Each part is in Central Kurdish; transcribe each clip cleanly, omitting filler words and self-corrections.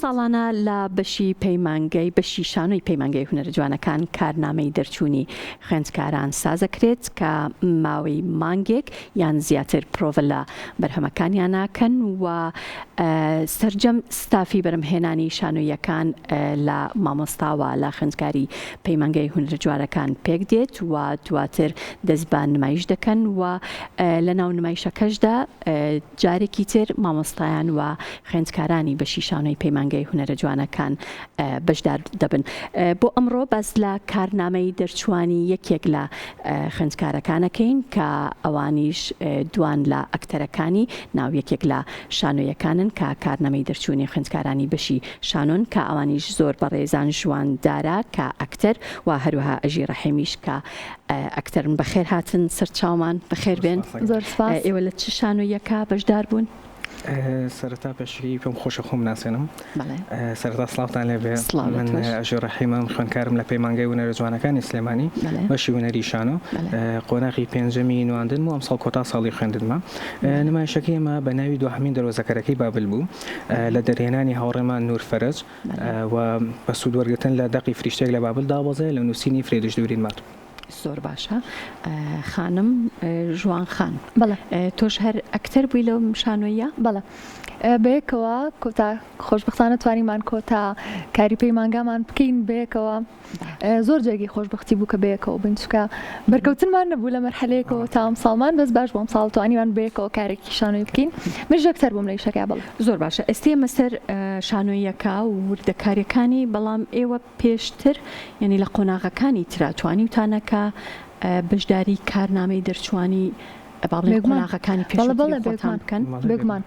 ساڵانە لە بەشی پەیمانگەی بەشی شانۆی پەیمانگەی هونەرە جوانەکان کارنامەی دەرچوونی خوێندکاران سازەکرێت کە ماوەی مانگێک یان زیاتر پرۆڤە لە بەرهەمەکانیان ناکەن و سەرجەم ستافی بەرهەمهێنانی شانۆییەکان لە مامۆستا و لە خوێندکاری پەیمانگەی هونەرە جوانەکان پێکدێت و دواتر دەست بە نمایش دەکەن و لەناو نمایشەکەشدا جارێکی تر مامۆستایان و خوێندکارانی بەشی شانۆی پەیمانگەی هونەرە جوانەکان بەشدار دەبن. بۆ ئەمڕۆ باس لە کارنامەی دەرچووانی یەکێک لە خوێندکارەکان ئەکەین کە ئەوانیش دوان لە ئەکتەرەکانی ناو یەکێک لە شانۆیەکانن کە کارنامەی دەرچوونی خوێندکارانی بەشی شانۆن کە ئەوانیش زۆر بەڕێزان ژوان دارا کە ئەکتەر و هەروەها ئەژی ڕەحیمیش کە ئەکتەرن بەخێر هاتن سەرچاومان بەخێر بێن. زۆر سپاس. ئێوە لە چ شانۆیەکە بەشدار بوون؟ سەرەتا پێشەکی پێم خۆشە خۆم ناسێنم. سەرەتا سڵاوتان لێ بێ. من ئەژی ڕەحیمم خوێندکارم لە پەیمانگای هونەرە جوانەکانی سلێمانی بەشی هونەری شانۆ قۆناغی پێنجەمی نواندنم و ئەمساڵ کۆتا ساڵی خوێندنمە. نمایشەکەی ئێمە بە ناوی دواهەمین دەروەزەکەرەکەی بابل بوو لە دەرهێنانی هاوڕێمان نوور فەرەج و بە سوود وەرگرتن لە دەقی فریشتەیەک لە بابل دابەزێ لە نووسینی فرێدریش دورینمات. زۆر باشە خانم ژوان خان. بەڵێ. تۆش هەر ئەکتەر بووی لەو شانۆییە؟ بەڵێ بەیەکەوە کۆتا خۆشبەختانە توانیمان کۆتا کاری پەیمانگامان بکەین بەیەکەوە زۆر جێگەی خۆشبەختی بوو کە بەیەکەوە بووین چونکە بەرکەوتنمان نەبوو لە مەرحەلەیەکەوە تا ئەمساڵمان بەس باش بوو ئەمساڵ توانیمان بەیەکەوە کارێکی شانۆی بکەین منیش ئەکتەر بووم لە ئیشەکە بەڵێ. زۆر باشە ئێستا ئێمە سەر شانۆییەکە و وردەکاریەکانی بەڵام ئێوە پێشتر یانی لە قۆناغەکانی ترا توانیوتانە کە بەشداری کارنامەی دەرچوانی با بڵێین قۆناغەکانی پێشووتری خۆتان بکەن؟ بێگومان.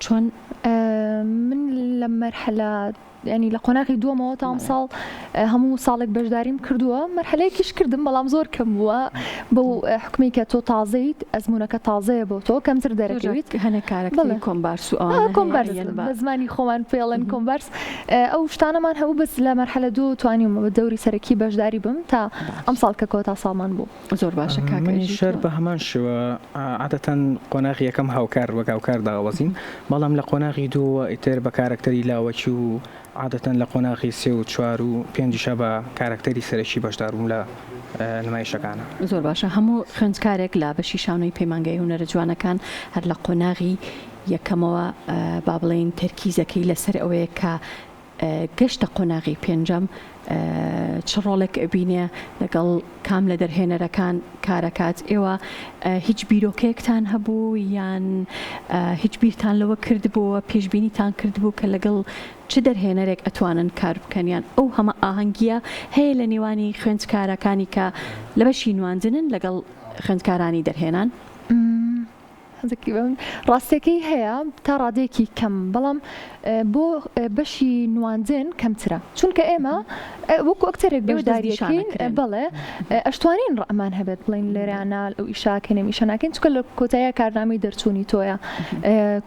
چۆن؟ من لە مەرحەلە یانی لە قۆناغی دووەمەوە تا ئەمساڵ هەموو ساڵێک بەشداریم کردووە مەرحەلەیەکیش کردم بەڵام زۆر کەم بووە بەو حوکمەی کە تۆ تازەیت ئەزموونەکە تازەیە بۆ تۆ کەمتر دەرەکەویت. هەنێک کارەکتەری کۆمبارس و ئەوانە هەیە کۆمبارس بە زمانی خۆمان پێڵێن کۆمبارس ئەو شتانەمان هەبوو بەس لە مەرحەلە دوو توانیومە بە دەوری سەرەکی بەشداری بم تا ئەمساڵ کە کۆتا ساڵمان بوو. زۆر باشە کاک ئەژی منیش هەر تۆ؟ بە هەمان شێوە عادەتەن قۆناغی یەکەم هاوکار وەک هاوکار داوەزین بەڵام لە قۆناغی دووەوە ئیتر بە کارەکتەری لاوەکی و عادەتەن لە قۆناغی سێ و چوار و پێنجیشا بە کارەکتەری سەرەکی بەشدار بووم لە نمایشەکانا. زۆر باشە هەموو خوێندکارێک لە بەشی شانۆی پەیمانگای هونەرە جوانەکان هەر لە قۆناغی یەکەمەوە با بڵێین تەرکیزەکەی لەسەر ئەوەیە کە گەشتە قۆناغی پێنجەم چ ڕۆڵێک ئەبینێ لەگەڵ کام لە دەرهێنەرەکان کارەکات ئێوە هیچ بیرۆکەیەکتان هەبوو یان هیچ بیرتان لەوە کردبووە پێشبینیتان کردبوو کە لەگەڵ چ دەرهێنەرێک ئەتوانن کار بکەن یان ئەو هەمە ئاهەنگیە هەیە لە نێوانی خوێندکارەکانی کە لە بەشی نواندنن لەگەڵ خوێندکارانی دەرهێنان؟ ڕاستیەکەی هەیە تا ڕادەیەکی کەم بەڵام بۆ بەشی نواندن کەمترە چونکە ئێمە وەکو ئەکتەرێک بەشداریەکەین بەڵێ ئەشتوانین ڕەئمان هەبێت بڵێین لێرەیان ئەو ئیشاکەین ئەم ئیشە ناکەین چونکە لە کۆتاییا کارنامەی دەرچوونی تۆیە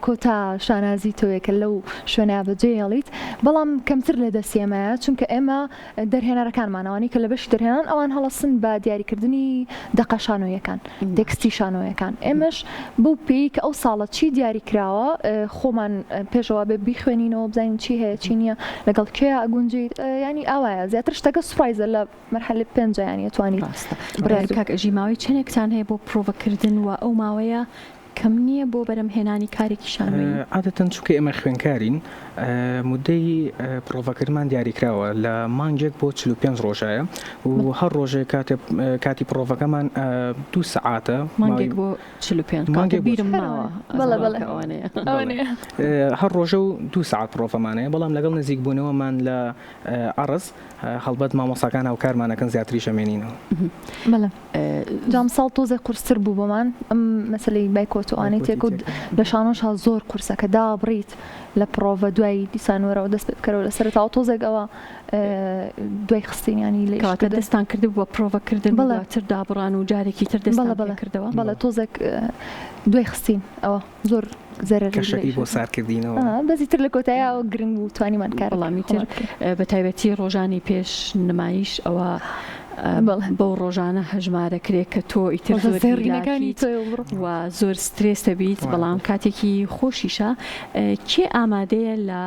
کۆتا شانازی تۆیە کە لەو شوێنە بەجێ هێڵیت بەڵام کەمتر لە دەستی ئێمەیە چونکە ئێمە دەرهێنەرەکانمان ئەوانەی کە لە بەشی دەرهێنان ئەوان هەڵەسن بە دیاریکردنی دەقە شانۆیەکان تێکستی شانۆیەکان ئێمەش بەو پێی کە ئەو ساڵە چی دیاری کراوە خۆمان پێشەوە بێ بیخوێنینەوە بزانین چی هەیە چی نییە لەگەڵ کێیا ئەگونجێیت یانی ئاوایە زیاتر شتەکە surprise ە لە مەرحەلەی پێنجە یانی ئەتوانی ڕاستە بڕیار کاک ئەژی ماوەی چەنێکتان هەیە بۆ پرۆڤەکردن و ئەو ماوەیە کەم نییە بۆ بەرەمهێنانی کارێکی شانۆیی؟ عادەتەن چونکە ئێمە خوێندکارین مودەی پڕۆڤەکردنمان دیاریکراوە لە مانگێک بۆ 45 ڕۆژایە و هەر ڕۆژێک کاتێ کاتی پڕۆڤەکەمان دوو سەعاتە مانگێک بۆ 45 مانگێک بیرم ماوە بەڵێ بەڵێ ئەوانەیە ئەوانەیە هەر ڕۆژە و دوو سەعات پڕۆڤەمان هەیە بەڵام لەگەڵ نزیکبوونەوەمان لە عەڕز هەڵبەت مامۆستاکان هاوکارمان ئەکەن زیاتریش ئەمێنینەوە. بەڵێ. جا ئەمساڵ تۆزێک قورستر بوو بۆمان ئەم مەسەلەی بایکۆت و ئەوانەی تێکەوت لە شانۆشا زۆر قورسە کە دابڕیت لە پڕۆڤە دوای دیسان وەرەوە دەست پێ بکەرەوە لە سەرەتاوە تۆزێک ئەوە دوای خستین یانی لە کەواتە دەستان کردبوو بە پڕۆڤە کردن بەڵێ دواتر دابڕان و جارێکی تر دەستان پێ کردەوە؟ بەڵێ تۆزێک دوای خستین ئەوە زۆر زەرەری کەشەکەی بۆ سارد کردینەوە. بەس ئیتر لە کۆتاییا ئەوە گرنگ بوو توانیمان کارەکەی بەڵام خۆمان ئیتر بکەین. بە تایبەتی ڕۆژانی پێش نمایش ئەوە. بەو ڕۆژانە هەژمارەکرێ کە تۆ ئیتر زۆر هیلاکیت و زۆر سترێس دەبیت، بەڵام کاتێکی خۆشیشە. کێ ئامادەیە لە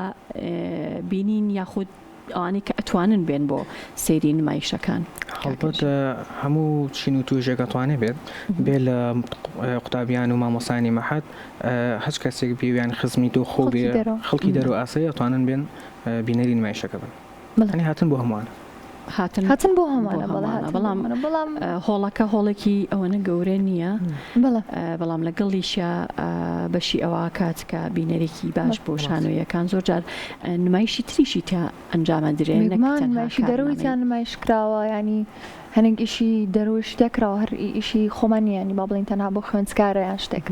بینین یاخود ئەوانەی کە ئەتوانن بێن بۆ سەیری نمایشەکان؟ هەڵبەت هەموو چین و توێژێک ئەتوانێ بێت، بێ لە قوتابیان و مامۆستایانی مەعهەد، هەچ کەسێک بێ یان خزمی تۆ خۆ بێ، خەڵکی دەرەوە ئاسایی ئەتوانن بێن بینەری نمایشەکە بن. یانی هاتن بۆ هەمووانە. هاتن هاتن بۆ هەمووانە بەڵێ هاتن بەڵام بەڵام هۆڵەکە هۆڵێکی ئەوەنە گەورە نییە بەڵێ بەڵام لەگەڵیشیا بەشی ئەوە کات کە بینەرێکی باش بۆ شانۆیەکان زۆر جار نمایشی تریشی تیا ئەنجامە درێن نەک بێگومان تەنها نمایشی دەرەوەی کارنامەی تیا نمایش کراوە یانی هەنێک ئیشی دەرەوەیش تیا کراوە هەر ئیشی خۆمان نییە یانی با بڵێین تەنها بۆ خوێندکارە یان شتێک.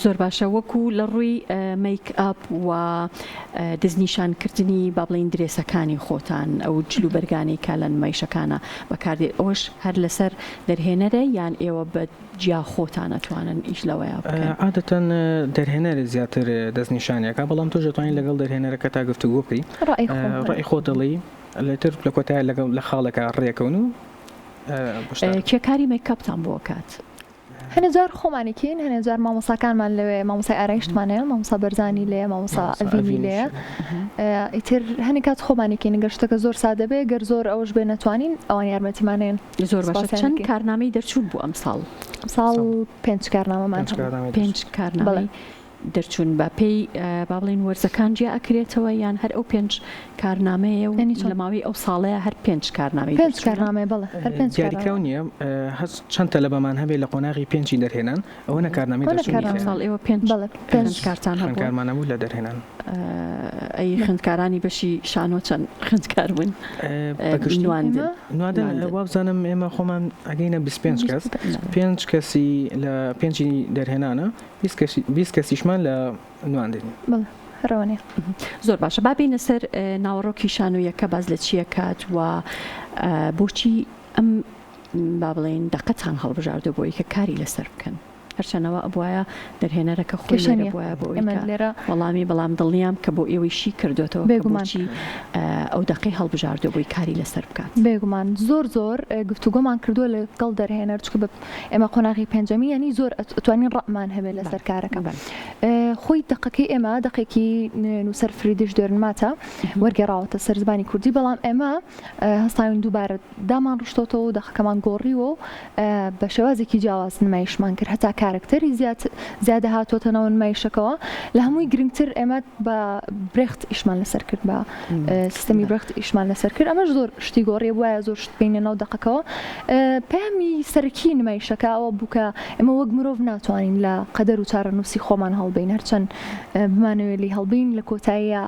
زۆر باشە وەکو لە ڕووی مەیک ئاپ و دەستنیشان کردنی با بڵێین درێسەکانی خۆتان ئەو جل و بەرگانەی کە لە نمایشەکانە بەکاردێت ئەوەش هەر لەسەر دەرهێنەرە یان ئێوە بە جیا خۆتان ئەتوانن ئیش لەوەیا بکەن؟ عادەتەن دەرهێنەر زیاتر دەستنیشانی ئەکا بەڵام تۆش ئەتوانی لەگەڵ دەرهێنەرەکەتا گفتوگۆ بکەی ڕەئی خۆم هەیە. ڕەئی خۆت ئەڵێی لەتر لە کۆتاییا لەگەڵ لە خاڵێکا ڕێکەون و بەشدار. کێ کاری مەیکئەپتان بۆ ئەکات؟ هەنێ جار خۆمانی کەین هەنێ جار مامۆساکانمان لەوێ مامۆسای ئارایشتمان هەیە مامۆسا بەرزانی لێیە مامۆسا ئەڤینی لێیە ئیتر هەنێ کات خۆمانی کەین گەر شتەکە زۆر سادە بێ گەر زۆر ئەوەش بێ نەتوانین ئەوان یارمەتیمان ئەیەن زۆر باشە چەند کارنامەی دەرچوون بوو ئەمساڵ؟ ئەمساڵ پێنج کارنامەمان هەبوو. پێنج کارنامەی دەرچوون بە پێی با بڵێین وەرزەکان جیا ئەکرێتەوە یان هەر ئەو پێنج کارنامەیە و لە ماوەی ئەو ساڵەیە هەر پێنج کارنامەی پێنج کارنامەیە بەڵێ هەر پێنج دیاریکراو نییە هەر چەند تەلەبەمان هەبێ لە قۆناغی پێنجی دەرهێنان ئەوە نە کارنامەی دەرچوونی هەیە. ساڵ ئێوە پێنج بەڵێ پێنج کارتان هەبوو خوێندکارمان هەبوو لە دەرهێنان. ئەی خوێندکارانی بەشی شانۆ چەند خوێندکار بوون؟ بە گشتی نواندن نواندن وابزانم ئێمە خۆمان ئەگەینە 25 کەس پێنج کەسی لە پێنجی دەرهێنانە 20 کەسیشمان لە نواندنی. بەڵێ هەر ئەوەنەیە. زۆر باشە با بێینە سەر ناوەڕۆکی شانۆیەکە باس لە چییە کات و بۆچی ئەم با بڵێین دەقەتان هەڵبژاردووە بۆ ئەوەی کە کاری لەسەر بکەن؟ هەرچەند ئەوە ئەبوایە دەرهێنەرەکە خۆی کێشە لێرە نییە بوایە بۆ ئەوەی ئێمە کە لێرە وەڵامی بەڵام دڵنیام کە بۆ ئێوەی شی کردۆتەوە کە بێگومان. بۆچی ئەو دەقەی هەڵبژاردووە بۆی کاری لەسەر بکات. بێگومان زۆر زۆر گفتوگۆمان کردووە لەگەڵ دەرهێنەر چونکە بە ئێمە قۆناغی پێنجەمین یانی زۆر ئەتوانین ڕەئمان هەبێت لەسەر کارەکە. خۆی دەقەکەی ئێمە دەقێکی نووسەر فریدریش دۆرنماتە وەرگێڕاوەتە سەر زمانی کوردی بەڵام ئێمە هەستاوین دووبارە دامان ڕشتۆتەوە و دەقەکەمان گۆڕیوە و بە شێوازێکی جیاواز نمایشمان کرد هەتا کارەکتەری زیاد زیادە هاتووەتە ناو نمایشەکەوە لە هەمووی گرنگتر ئێمە بە برێخت ئیشمان لەسەر کرد بە سیستەمی برێخت ئیشمان لەسەر کرد ئەمەش زۆر شتی گۆڕیە بوایە زۆر شت بینە ناو دەقەکەوە پەیامی سەرەکی نمایشەکە ئەوە بوو کە ئێمە وەک مرۆڤ ناتوانین لە قەدەر و چارەنووسی خۆمان هەڵبین هەرچەند بمانەوێت لێی هەڵبین لە کۆتاییە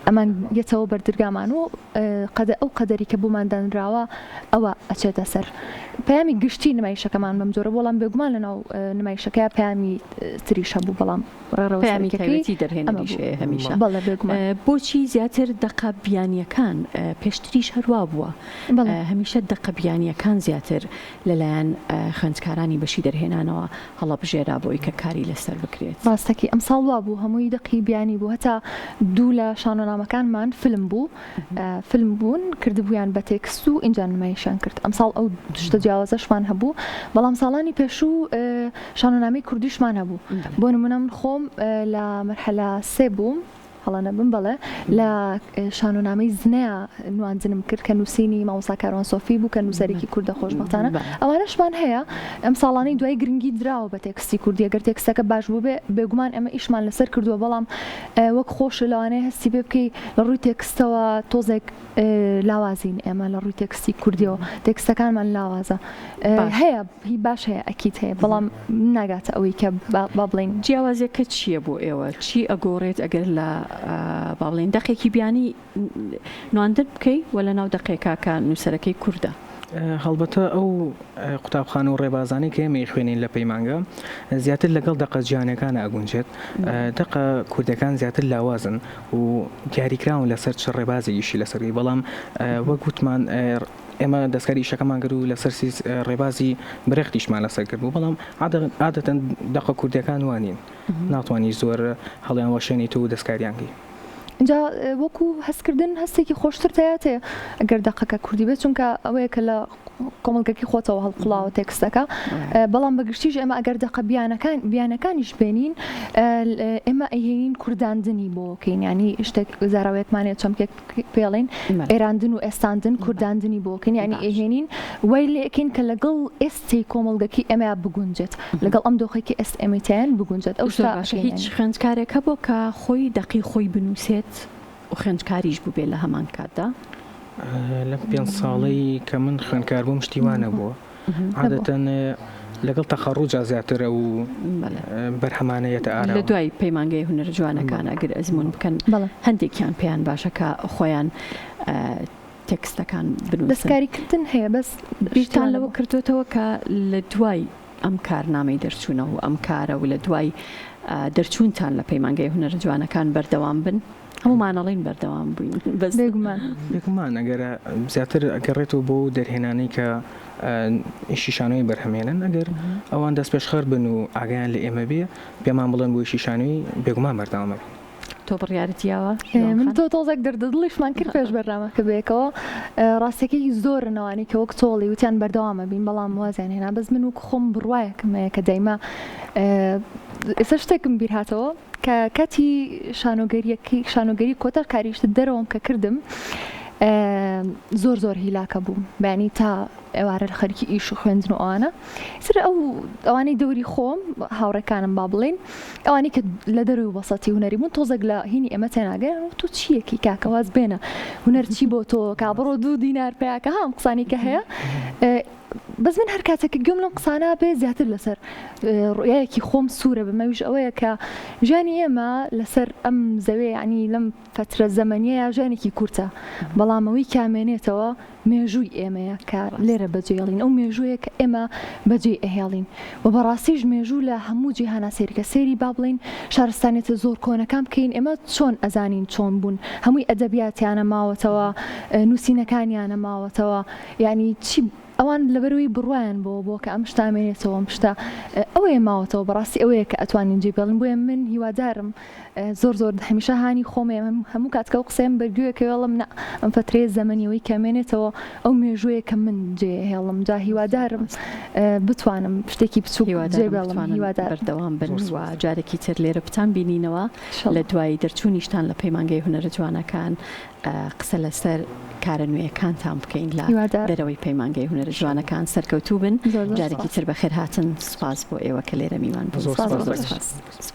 ئەمان یەتەوە بەردرگامان و قەدە ئەو قەدەری کە بۆمان دانراوە ئەوە ئەچێتە سەر پەیامی گشتی نمایشەکەمان بەم جۆرە بەڵام بێگومان لەناو نمایشەکە پەیامی تریش هەبوو بەڵام ڕێڕەوە پەیامی سەرەکیەکەی تایبەتی ئەمە دەرهێنەریش بوو هەیە هەمیشە. بەڵێ بێگومان. بۆچی زیاتر دەقە بیانییەکان، پێشتریش هەر وا بووە، بەڵێ. هەمیشە دەقە بیانییەکان زیاتر لەلایەن خوێندکارانی بەشی دەرهێنانەوە هەڵەبژێرا بۆی کە کاری لەسەر بکرێت؟ ڕاستەکی ئەمساڵ وا بوو هەمووی دەقی بیانی بوو هەتا دوو لە شانۆنامەکانمان فیلم بوو فیلم بوون کردبوویان بە تێکست و ئینجا نمایشیان کرد ئەمساڵ ئەو شتە جیاوازەشمان هەبوو بەڵام ساڵانی پێشوو شانۆنامەی کوردیشمان هەبوو بۆ نمونە من خۆم لە مەرحەلە سێ بووم هەڵە نەبم بەڵێ لە شانۆنامەی زنەیا نواندنم کرد کە نووسینی مامۆستا کاروان سۆفی بوو کە نووسەرێکی کوردە خۆشبەختانە ئەوانەشمان هەیە ئەم ساڵانەی دوای گرنگی دراوە بە تێکستی کوردی گەر تێکستەکە باش بووبێ بێگومان ئێمە ئیشمان لەسەر کردووە بەڵام وەک خۆشە لەوانەیە هەستی پێ بکەی لە ڕووی تێکستەوە تۆزێک لاوازین ئێمە لە ڕووی تێکستی کوردیەوە تێکستەکانمان لاوازە هەیە هی باش هەیە ئەکید هەیە بەڵام ناگاتە ئەوەی کە با بڵێین. جیاوازیەکە چیە بۆ ئێوە؟ چی ئەگۆڕێت ئەگەر لە با بڵێین دەقێکی بیانی نواندن بکەی و لە ناو دەقێکا کە نووسەرەکەی کوردە؟ هەڵبەتە ئەو قوتابخانە و ڕێبازانەی کە ئێمە ئەیخوێنین لە پەیمانگا زیاتر لەگەڵ دەقە جیهانیەکانا ئەگونجێت، دەقە کوردەکان زیاتر لاوازن و دیاریکراون لەسەر چ ڕێبازێک ئیشی لەسەر بکەی، بەڵام وەک وتمان ئێمە دەستکاری ئیشەکەمان کرد و لەسەر ڕێبازی برێخت ئیشمان لەسەر کرد بوو، بەڵام عادەتەن دەقە کوردیەکان وا نین، ناتوانی زۆر هەڵیان وەشێنیت و دەستکاریان کەی. ئینجا وەکو هەستکردن هەستێکی خۆشتر تایاتێ ئەگەر دەقەکە کوردی بێت چونکە ئەوەیە کە لە کۆمەڵگەکی خۆتەوە هەڵقوڵاوە تێکستەکە بەڵام بە گشتیش ئێمە ئەگەر دەقە بیانەکان بیانەکانیش بێنین ئێمە ئەیهێنین کورداندنی بۆ کەین ینی شتێک زاراوەیەکمانێ چەمکێک پێڵین ئێراندن و ئێستاندن کورداندنی بۆ کەین ینی ئەیهێنین وای لێکەین کە لەگەڵ ئێستی کۆمەڵگەکی ئێمە بگونجێت لەگەڵ ئەم دۆخێکی ئێست ئێمەی بگونجێت ئەو شتە باشە هیچ خوێندکارێک هەبووە کە خۆی دەقی خۆی بنووسێت و خوێندکاریش بووبێ لە هەمان کاتدا؟ لەم پێنج ساڵەی کە من خوێندکار بووم شتی وا نەبووە. عادەتەن لەگەڵ تەخەڕوجا زیاتر ئەو بەرهەمانە یەتە ئاراوە. لە دوای پەیمانگەی هونەرە جوانەکان ئەگەر ئەزموون بکەن هەندێکیان پێیان باشە کە خۆیان تێکستەکان بنووسن. دەستکاریکردن هەیە بەس بیرتان لەوە کردۆتەوە کە لە دوای ئەم کارنامەی دەرچوونە و ئەم کارە و لە دوای دەرچوونتان لە پەیمانگەی هونەرە جوانەکان بەردەوام بن؟ هەموومان ئەڵێین بەردەوام بووین بەس. بێگومان. بێگومان ئەگەر زیاتر ئەگەڕێتەوە بۆ دەرهێنانەی کە ئیشی شانۆیی بەرهەمێنن ئەگەر ئەوان دەستپێشخەر بن و ئاگایان لە ئێمە بێ پێمان بڵێن بۆ ئیشی شانۆیی بێگومان بەردەوام ئەبین. تۆ بڕیارت یاوە من تۆ تۆزێک دەردە دڵیشمان کرد پێش بەرنامەکە بەیەکەوە ڕاستەکەی زۆرن ئەوانەی کە وەک تۆڵی وتیان بەردەوامە بین بەڵام وازیان هێنا بەس من وەک خۆم بڕوایەکم هەیە کە دایمە ئێستا شتێکم بیر هاتەوە کە کاتی شانۆگەریەکەی شانۆگەری کۆتا کاریشت دەرەوەم کە کردم زۆر زۆر هیلاکە بووم بەیانی تا ئێوارە خەریکی ئیش و خوێندن و ئەوانە سر ئەو ئەوانەی دەوری خۆم هاوڕێکانم با بڵێین ئەوانەی کە لە دەروی وەسەتی هونەری بوون تۆزێک لە هینی ئێمە تێناگەن تۆ چیەکی کاکە واز بێنە هونەر چی بۆ تۆ کا بڕۆ دوو دینار پیاکە هەم قسانی کە هەیە بەس من هەر کاتێک کە گوێم لەم قسانە بێ زیاتر لەسەر ڕوئیایەکی خۆم سوورە بمەویش ئەوەیە کە ژیانی ئێمە لەسەر ئەم زەوێ ینی لەم فەترە زەمەنیەیە ژیانێکی کورتە بەڵام ئەوەی کە ئەمێنێتەوە مێژووی ئێمەیە کە لێرە بەجێڵین ئەو مێژوویە کە ئێمە بەجێی ئەهێڵین و بەڕاستیش مێژوو لە هەموو جیهانا سەیرکە سەیری با بڵێین شارستانیەتە زۆر کۆنەکان بکەین ئێمە چۆن ئەزانین چۆن بوون هەمووی ئەدەبیاتیانە ماوەتەوە نووسینەکانیانە ماوەتەوە یانی چی ئەوان لەبەرئەوەی بڕوایان بەوە بووە کە ئەم شتە ئەمێنێتەوە ئەم شتە ئەوەیە ماوەتەوە بەڕاستی ئەوەیە کە ئەتوانین جێی بێڵین بۆیە من هیوادارم زۆر زۆر هەمیشە هانی خۆم ئەیەم هەموو کات کە ئەو قسەیەم بەرگوێ کەوێ ئەڵێم نا ئەم فەترەیە زەمەنی ئەوەی کە ئەمێنێتەوە ئەو مێژووەیە کە من جێ ئەهێڵم جا هیوادارم بتوانم شتێکی بچووک جێ هیوادارم بێڵم بتوانن هیوادارم بەردەوام بن زۆر و سوپاس. جارێکی تر لێرە بتان بینینەوە لە ئیشەڵا. دوای دەرچوونیشتان لە پەیمانگەی هونەرە جوانەکان قسە لەسەر کارە نوێیەکانتان بکەین لە هیوادارم. دەرەوەی پەیمانگەی هونەرە جوانەکان سەرکەوتوو بن زۆر زۆر جارێکی سوپاس. تر بەخێرهاتن سوپاس بۆ ئێوە کە لێرە میوان بوون زۆر سوپاس سوپاس بۆ دەکەم. تۆش. سوپاس.